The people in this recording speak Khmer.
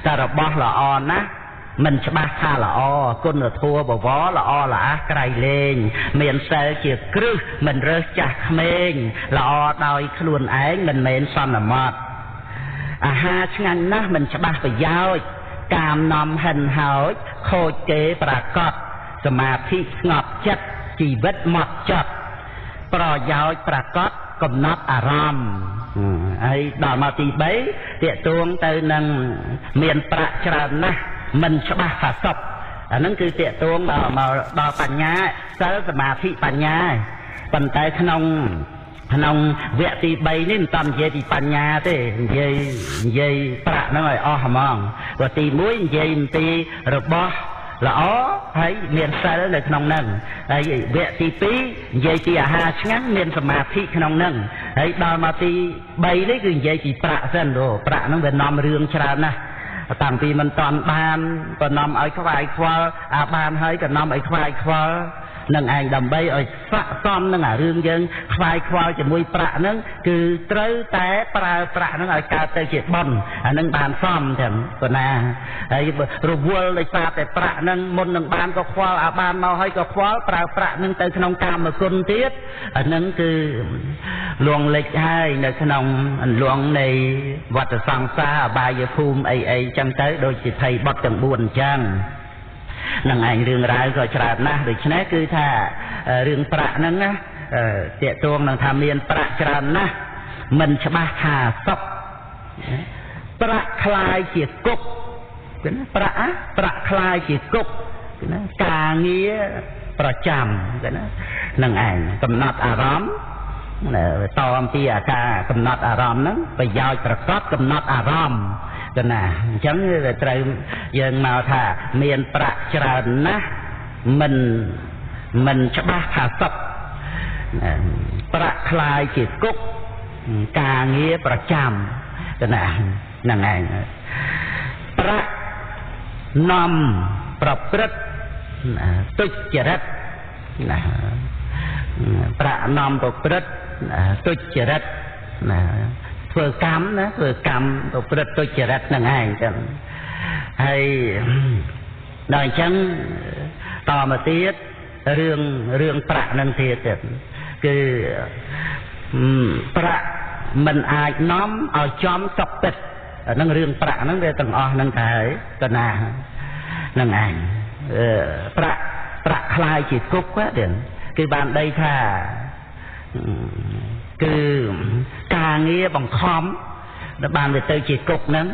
តែរបស់ល្អណាស់មិនច្បាស់ថាល្អគុណធម៌បវរល្អល្អះក្រៃលែងមានសិលជាគ្រឹះមិនរើសចាស់ក្មេងល្អដោយខ្លួនឯងមិនមែនសន្មត់អាហារឆ្ងាញ់ណាស់មិនច្បាស់ប្រយោជន៍កាមនាំហិនហោចខូចគេប្រកបសមាធិស្ងប់ចិត្តជីវិតម៉ត់ចត់ប្រយោជន៍ប្រកបកំណត់អារម្មណ៍ហើយដល់មកទី3ទាក់ទងទៅនឹងមានប្រាក់ច្រើនណាស់មិនច្បាស់ថាសុខអាហ្នឹងគឺទាក់ទងដល់មកដល់បញ្ញាសិលសមាធិបញ្ញាប៉ុន្តែក្នុងវគ្គទី3នេះមិនតាមនិយាយពីបញ្ញាទេនិយាយប្រាក់ហ្នឹងឲ្យអស់ហ្មងព្រោះទី1និយាយអំពីរបស់ល្អហើយមានសិលនៅក្នុងហ្នឹងហើយវគ្គទី2និយាយពីអាហារឆ្ងាញ់មានសមាធិក្នុងហ្នឹងហើយដល់មកទី3នេះគឺនិយាយពីប្រាក់សិនព្រោះប្រាក់ហ្នឹងវានាំរឿងច្រើនណាស់តាំងពីមិនតាន់បានក៏នាំឲ្យខ្វាយខ្វល់អាបានហើយក៏នាំឲ្យខ្វាយខ្វល់នឹងឯងដើម្បីឲ្យស័ក្តិសមនឹងអារឿងយើងខ្វាយខ្វល់ជាមួយប្រាក់ហ្នឹងគឺត្រូវតែប្រើប្រាក់ហ្នឹងឲ្យកើតទៅជាបុណ្យអាហ្នឹងបានសមទាំងប៉ុណ្ណាហើយរវល់ដោយសារតែប្រាក់ហ្នឹងមុននឹងបានក៏ខ្វល់អាបានមកហើយក៏ខ្វល់ប្រើប្រាក់ហ្នឹងទៅក្នុងកាមគុណទៀតអាហ្នឹងគឺលងលិចហើយនៅក្នុងអន្លង់នៃវដ្តសង្សារអបាយភូមិអីអីចឹងទៅដូចជាថៃបុត្រទាំង4អញ្ចឹងនឹងឯងរឿងរ៉ាវក៏ច្រើនណាស់ដូច្នេះគឺថារឿងប្រាក់ហ្នឹងណាទាក់ទងនឹងថាមានប្រាក់ច្រើនណាស់មិនច្បាស់ថាសុខប្រាក់คล้ายជាគុកគឺណាប្រាក់คล้ายជាគុកគឺណាការងារប្រចាំគឺណានឹងឯងកំណត់អារម្មណ៍តអំពីអាការកំណត់អារម្មណ៍ហ្នឹងប្រយោជន៍ប្រកបកំណត់អារម្មណ៍កណាអញ្ចឹងវាត្រូវយើងមកថាមានប្រាក់ច្រើនណាស់មិនច្បាស់ថាសុខប្រាក់คล้ายជាគុកការងារប្រចាំកណាហ្នឹងឯងប្រាក់នាំប្រព្រឹត្តទុច្ចរិតណាប្រាក់នាំប្រព្រឹត្តទុច្ចរិតណាធ្វើកម្មណាធ្វើកម្មប្រព្រឹត្តទុច្ចរិតហ្នឹងឯងចឹងហើយដល់អញ្ចឹងតមកទៀតរឿងប្រាក់ហ្នឹងទៀតគឺប្រាក់មិនអាចនាំឲ្យចំសុខពិតអាហ្នឹងរឿងប្រាក់ហ្នឹងវាទាំងអស់ហ្នឹងទៅហើយកណាហ្នឹងឯងប្រាក់คล้ายជាគុកទៀតគឺបានដីថាគឺការងារបង្ខំដល់បានវាទៅជាគុកហ្នឹង